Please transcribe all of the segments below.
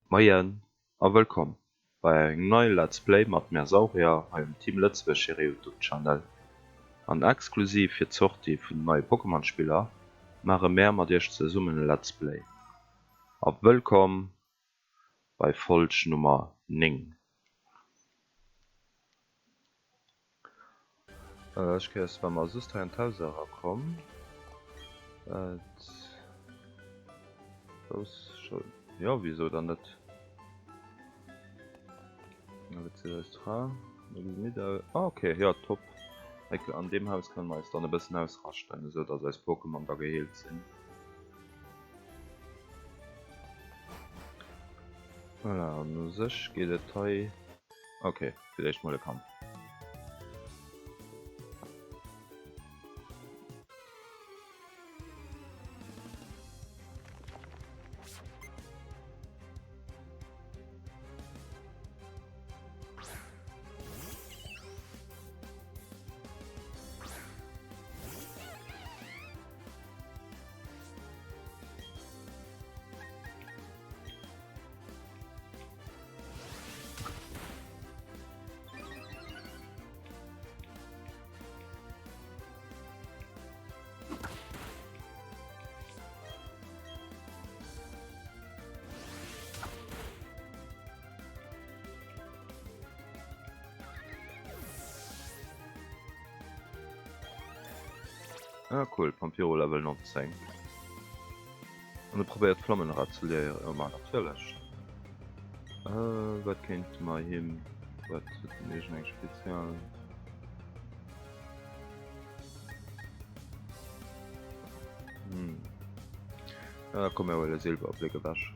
Moien a wëllkomm bei engem neie Let's Play mat mär Saurier hei um Team Lëtzebuerg hire Youtube Channel. An exklusiv fir d'Sortie vun den neie Pokémon Spiller maache mär mat iech zesummen e Let's Play. A wëllkomm bei Folg Nummer 9. Ech kéiers war mer soss hei an d'Haus erakomm. Et gouss scho jo wisou dann net? Ah ok jo top. An deem Haus kënne mer eis dann e bëssen ausraschten, esou datt eis Pokémon da geheelt sinn. Voilà, an u sech geet et hei ok fir d'éischt mol e Kampf. Ah cool, Pampiro Level 19. An e probéiert Flammenrad ze léieren. Jo ma natierlech. Wat kéinte mer him, wat huet en iergend eng spezial. Hm. Ah komm mir huele Silberbléck ewech.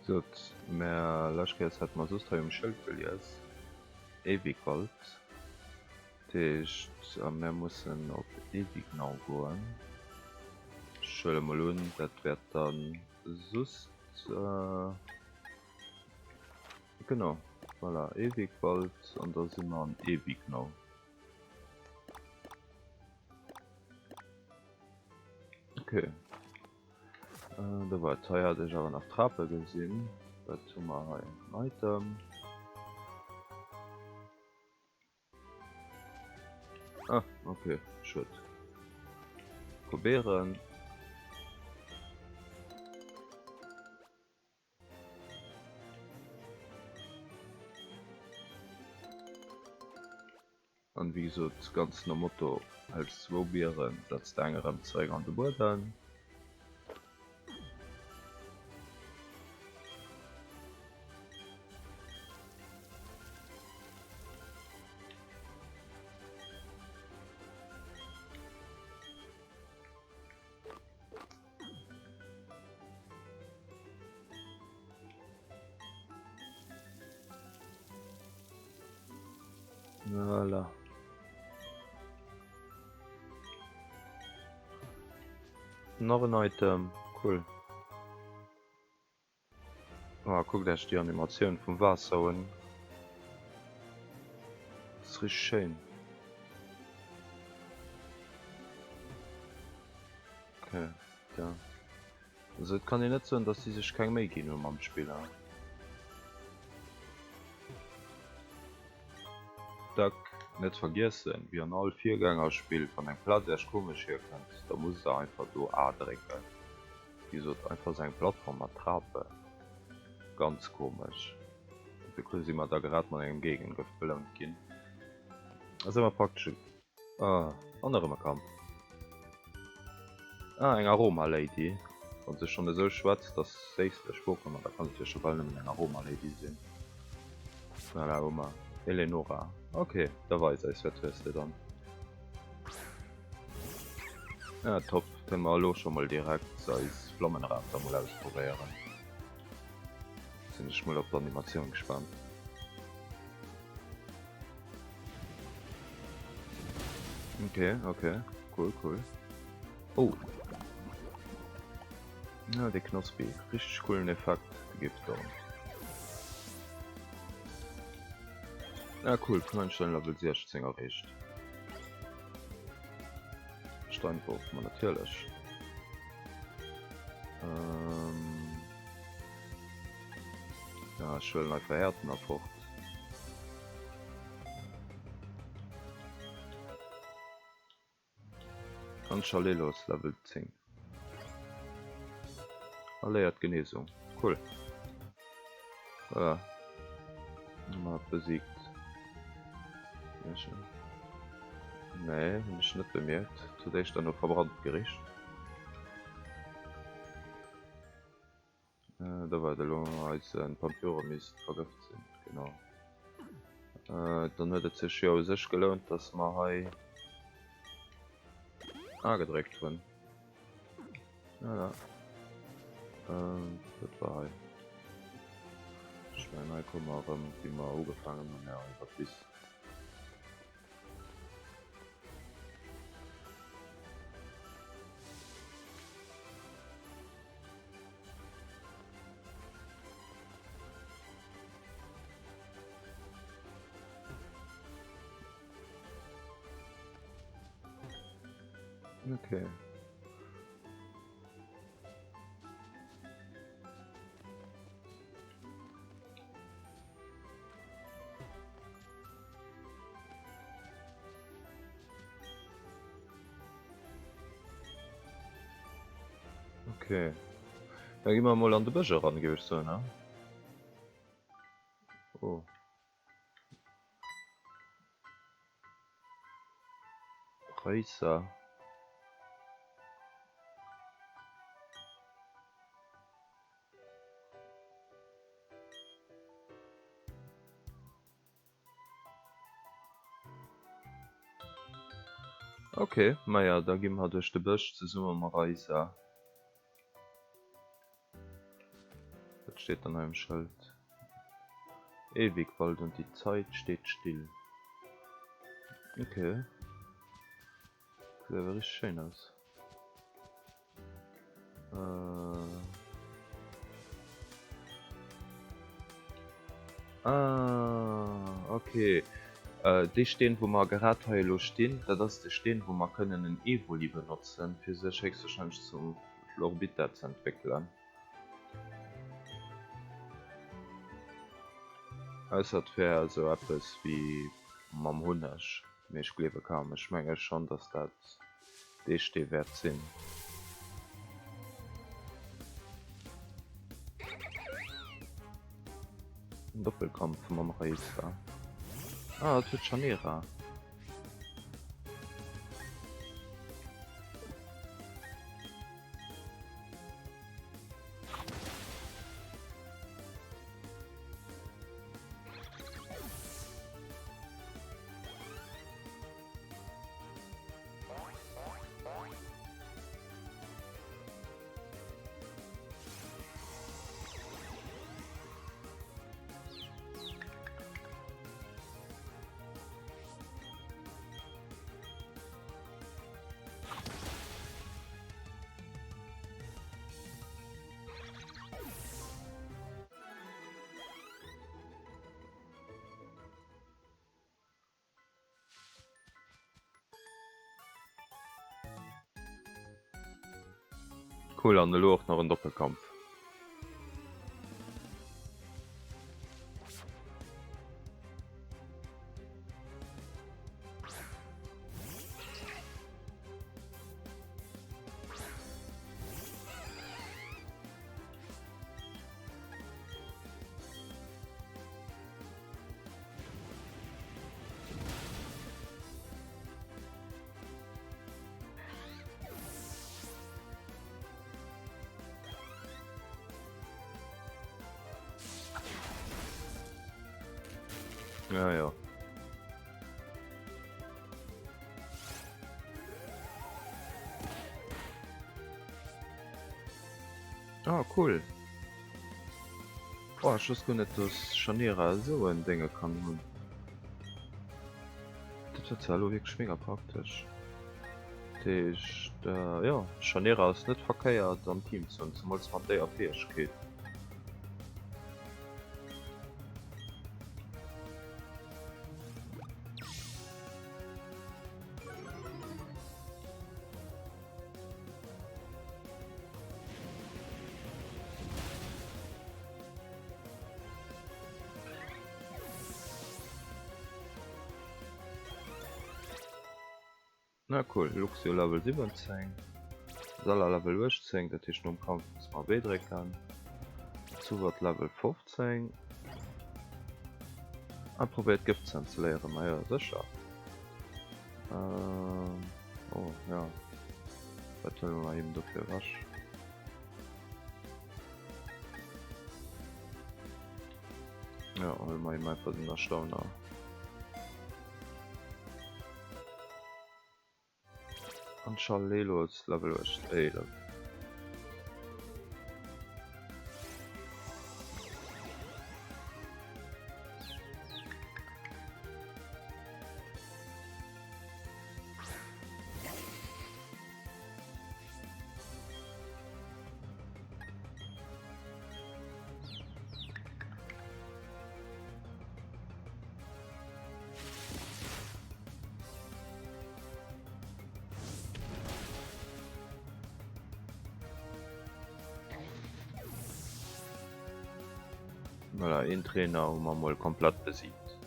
Sot, mä lescht Kéiers hate mer soss hei um Schëld gelies, Ewigwald. Dat heescht, mär mussen op Ewignau goen. Ech huele mol un, dat wäert dann soss. Genau, voilà, Ewigwald an da si mer an Ewignau. Okay. Äh, da war hei hat ech awer nach Trape gesinn. Wat hu mer hei? En Item. Ah, okay, schued. Probieren. An wéi gesot, ganz nom Motto, hëls zwou Bieren, setz de eng erëm zeréck an de Buedem. Voilà. Nach en Item, cool. Oh, kuckt Iech déi Animatioun vum Waasser un. Ass richteg schéin. Okay, da. Also et kann een net soen, dass si sech keng Méi ginn hu mam Spiller. Dack net vergiessen, wéi an all Virgängerspill, wann eng Plaz Iech komesch virkënnt, da musst der einfach do A drécken. Wéi gesot, einfach esou eng Plattform mat Trapen. Ganz komesch. Dofir si mer da grad mat engem Géigengëft belount ginn. Ass ëmmer praktesch. Ah, an erëm e Kampf. Ah, eng Aroma-Lady. Wann se schonn esou schwätzt, dass séisslech Pokémon, da kann et jo scho bal nëmmen eng Aroma-Lady sinn. Voilà, hu mer Eleonora. Ok, da weis eis, wat hues de dann? Ah top, kënne mer elo scho mol direkt eis Flammenrad da mol ausprobéieren. Sinn ech mol op d'Animatioun gespaant. Ok, ok, cool, cool. Oh! Ah, dee Knospi, richteg coolen Effekt, de Giftdorn. Ah cool, Meilenstein Level 16 erreecht. Steinwurf, ma natierlech. Ähm ja, ech huelen einfach Häerten erfort. An Chalelo ass Level 10. A léiert Genesung. Cool. Voilà. Nummer besiegt. Sehr schön. Nee, hunn ech net bemierkt. Zu d'éischt dann no verbrannt gericht. Äh, da war elo eisen Pampure misst vergëft sinn. Genau. Äh, dann huet et sech jo u sech gelount, dass mer hei A gedréckt hunn. Voilà. Ähm, dat war hei. Ech mengen, hei komme mer erëm, wéi mer ugefaangen hunn, ja, iwwer d'Wiss. Okay. Okay. Da gi mer mol an de Bësch eran, géif ech soen, ne? Oh. Réisser. Ok, maja da gi mer duerch de Bësch zesumme mam Raissa. Wat steet dann hei um Schëld? Ewigwald und die Zeit steht still. Ok. Gesäit awer richteg schéin aus. Ah, okay. Dee Steen, wou mer grad hei elo stinn, dat ass de Steen, wou mer kënnen en Evoli benotzen, fir sech héchstwahrscheinlech zum Florbita ze entwéckelen. Ausser et wär esou eppes wéi mam Hunneg, mee ech gleewe kaum. Ech menge schonn, dass dat dee Stee wäert sinn. En Doppelkampf mam Raissa. Ah, dat huet Chanera. Cool, an elo och nach en Doppelkampf. Ja, ja. Ah, cool. Oh, ech wosst guer net dass Scharnierer esou en Dénge kann hunn. Dat war zwar elo wierklech mega praktesch. Dat heescht, jo, Scharnierer ass net verkéiert am Team ze hunn, zemools mat déier Fäegkeet. Na cool, Luxio Level 17, Sala Level 18, dat heescht nom Kampf muss mer B drécken. Zuwert Level 15. A probéiert Gëftzänn ze léieren, ma jo sécher. Ähm, oh ja. Wat huele mer him dofir ewech? Ja, huele mer him einfach den Erstauner. An Chalelo ass Level 11. Voilà, een Trainer hu mer mol komplett besiegt.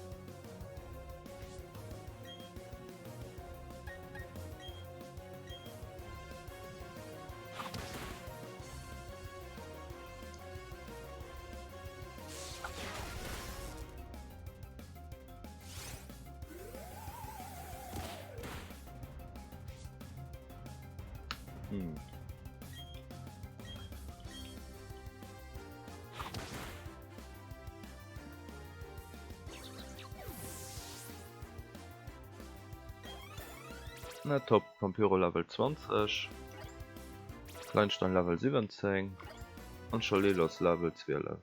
Hm. Na top, Vampyro Level 20, Kleinstein Level 17 an Chalelos Level 12.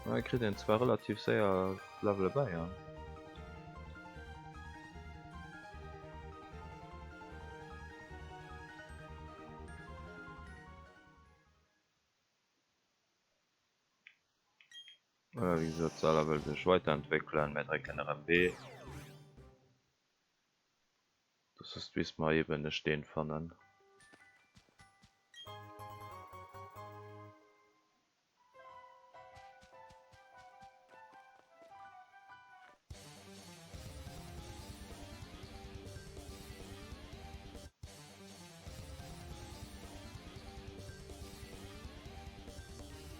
Hei kritt een zwar relativ séier Levele bäi an. Voilà, wéi gesot, d'Sala wëll sech weiterentwéckelen. Mir drécken erëm B. Das ist wie's mer eben e Steen fannen.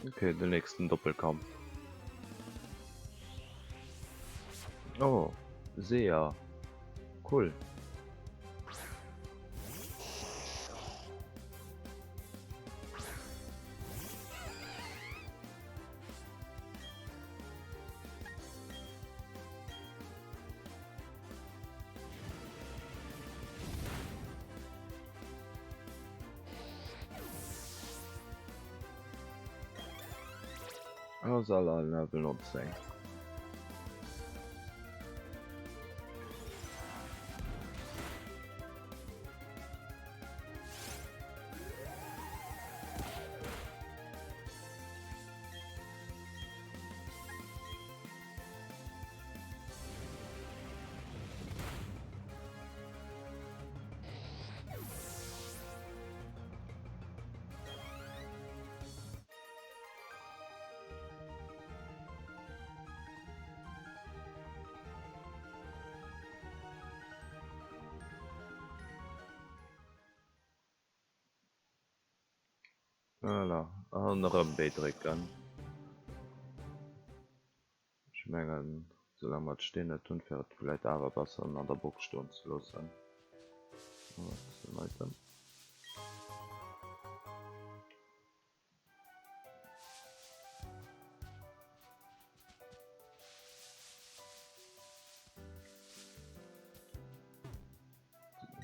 Okay, den nächsten Doppelkampf. Oh, Sea. Cool. Sala Level 19. Voilà, an erëm B drécken. Ech mengen, soulaang mer d'Steen net hunn, wär et vläit awer besser en an der Box stoen ze loossen. Oh, dat ass en Item.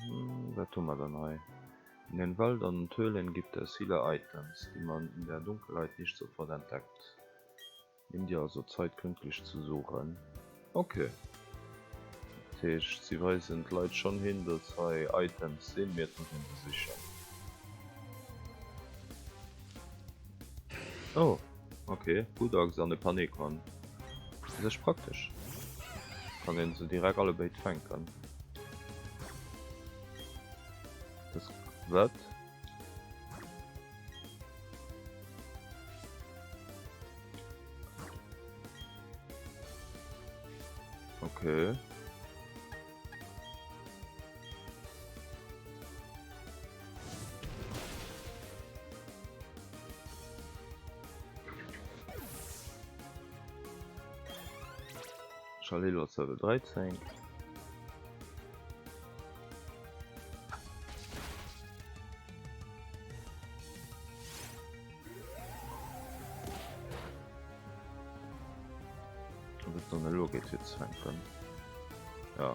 Hm, wat hu mer dann hei? In den Wäldern und Höhlen gibt es viele Items, die man in der Dunkelheit nicht sofort entdeckt. Nimm dir also Zeit gründlich zu suchen. Ok. Dat heescht si weisen d'Leit schonn hin, datt hei Items sinn, mee et muss een se sichen. Oh ok, Budax an e Panekon. U sech praktesch, kann een se direkt allebéid fänken. Das wat? Okay. Chalil ass Level 13. Ob et dann elo geet fir ze fänken? Ja.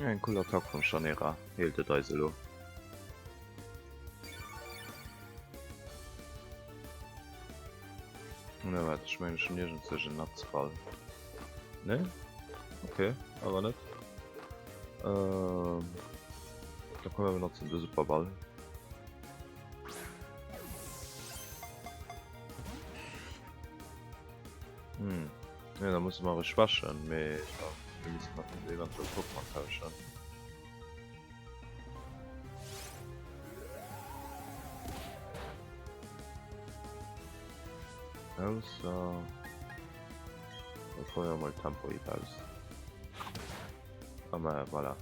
Eng cool Attack vum Chanera, heelt et eis elo. Ne wat, ech mengen ech hunn iergendzech en Natzball. Ne? Okay, awer net. Ähm, da kommen wir benotzen de Superball. Hm. Ja, da muss man schwächen, mee ja, wir müssen nach eventuell Pokémon tauschen. Ausser da probéiere mer mol Tempo-Hieb aus. A ma voilà,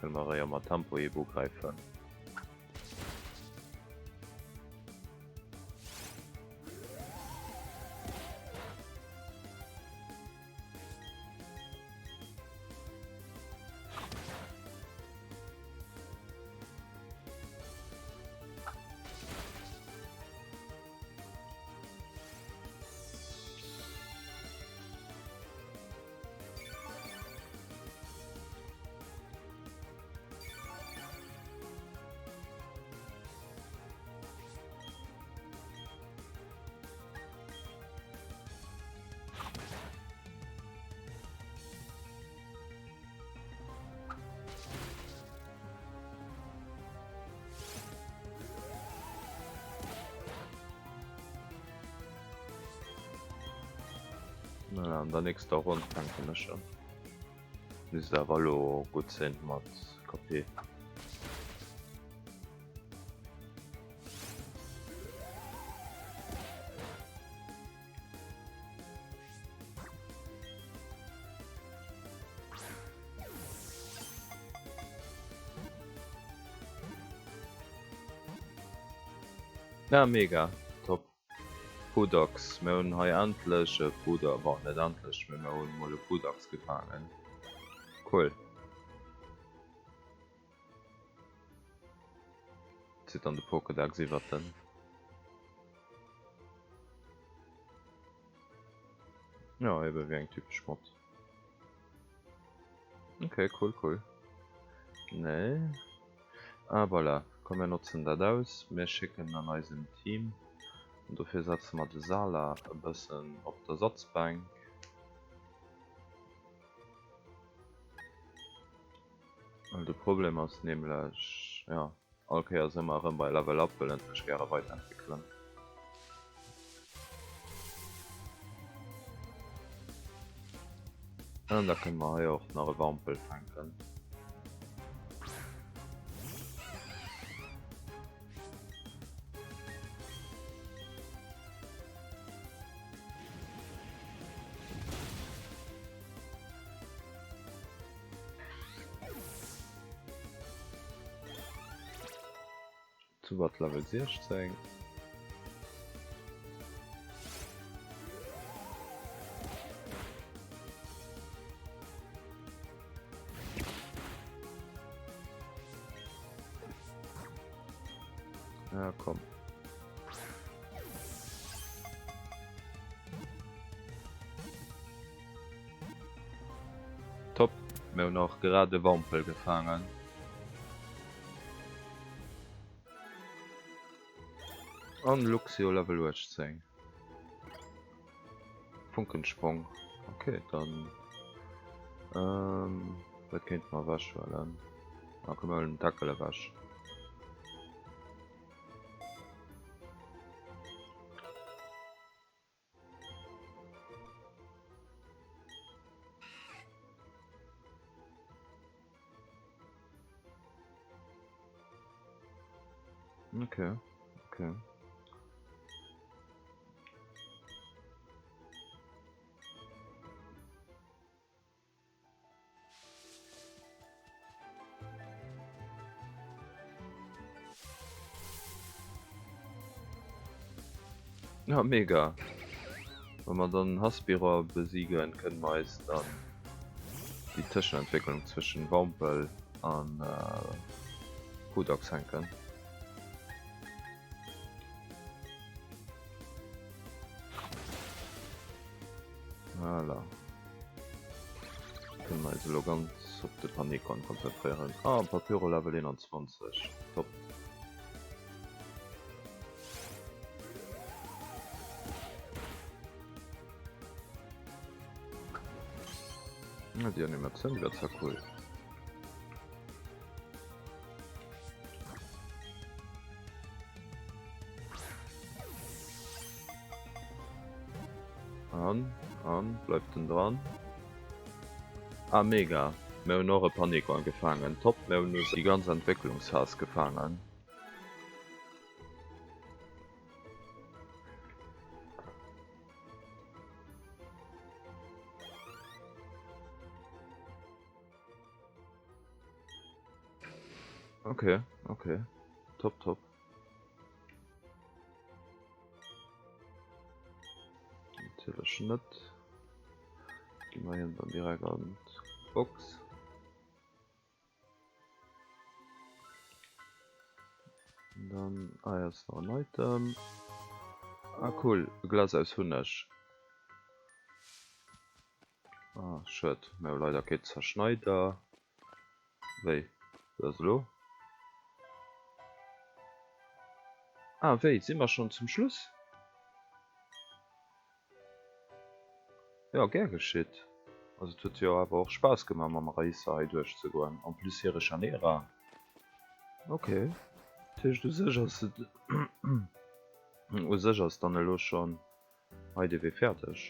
kënne mer eréier mat Tempo-Hieb ugräifen. Voilà, an der nächster Ronn fänken ech un. Misst awer elo gutt sinn mat KP. Ja mega top Pudox mir hunn hei endlech e Pudox, bon net endlech mee mir hunn mol e Pudox gefaangen cool. Zitt dann de Pokédex iwwert den. Ja eben wéi eng typesch Mod. Okay, cool, cool. Nee. Ah, voilà. Komm, mir notzen dat aus. Mir schécken an eisem Team. An dofir setze mer de Sala e bëssen op d'Ersatzbänk. Well de Problem ass nämlech, ja, all Kéiers ëmmer erëm bei Level Up wëll en sech gäre weiterentwéckelen. An da kënne mer hei och nach e Wampel fänken. Zubat Level 16. Ja, komm. Top, mir hunn och grad e Wampel gefaangen. An Luxio Level 18. Funkensprong. Okay, dann ähm, wat kéinte mer ewech huelen? Ah, komm mir huelen den Dackel ewech. Okay, okay. Ja, mega. Wa mer dann Haspiror besiegen, kënne mer eis dann déi Tëschenentwécklung zwëschen Waumpel an Hudox hänken. Voilà. Kënne mer eis elo ganz op de Panikon konzentréieren. Ah, Papyro Level 21. Top. Ja, die Animation, die war zwar cool. An, an, bleift den dran. Ah, mega. Mir hunn och e Panikon gefaangen. Top, mir hunn déi ganz Entwécklungsphas gefaangen. Okay, okay. Top, top. Natierlech net. Gi mer hien dann direkt an d'Box. Dann ah, hei ass nach en Item. Ah cool, e Glas aus Hunneg. Ah, schued, mir hu leider kee Zerschneider. Wéi, wou ass elo? Ah, wéi, si mer schonn zum Schluss? Jo, gär geschitt. Also et huet jo awer och Spaass gemaach mam Raissa hei duerch ze goen, en plus hire Chanera. Ok, dat heescht u sech ass et u sech ass dann elo schonn hei de Wee fäerdeg.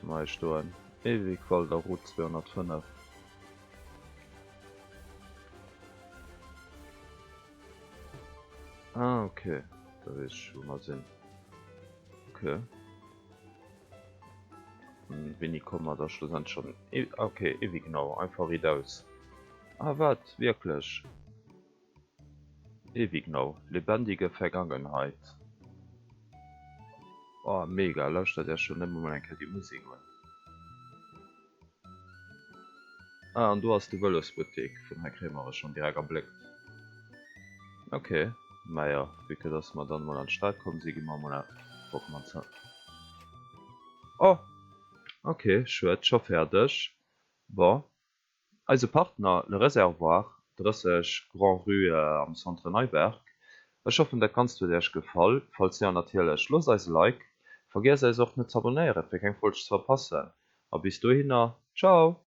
Do mei stoen Ewigwalder Route 205. Ah ok, da weess ech wou mer sinn. Ok. Wéini komme mer da schlussendlech an ok, Ewignow, einfach riidaus. Ah wat, wierklech? Ewignow, lebendige Vergangenheit. Oh mega, lauschtert iech jo nëmme mol eng Kéier déi Musek un. Ah an do ass de Vëlosbuttek vun Här Kremerech schonn direkt erbléckt. Ok, majo, vue que dass mer dann mol an d'Stad komm si gi mer mol a Pokémon Center. Oh ok, schued, scho fäerdeg. Bon, Eise Partner Le Réservoir, 30 Grand Rue am Centre Neiberg. Ech hoffen dat Ganzt huet Äech gefall. Falls jo natierlech loosst eis e Like, vergiesst eis och net z'abonnéieren fir keng Folg ze verpassen a bis dohinner, Ciao!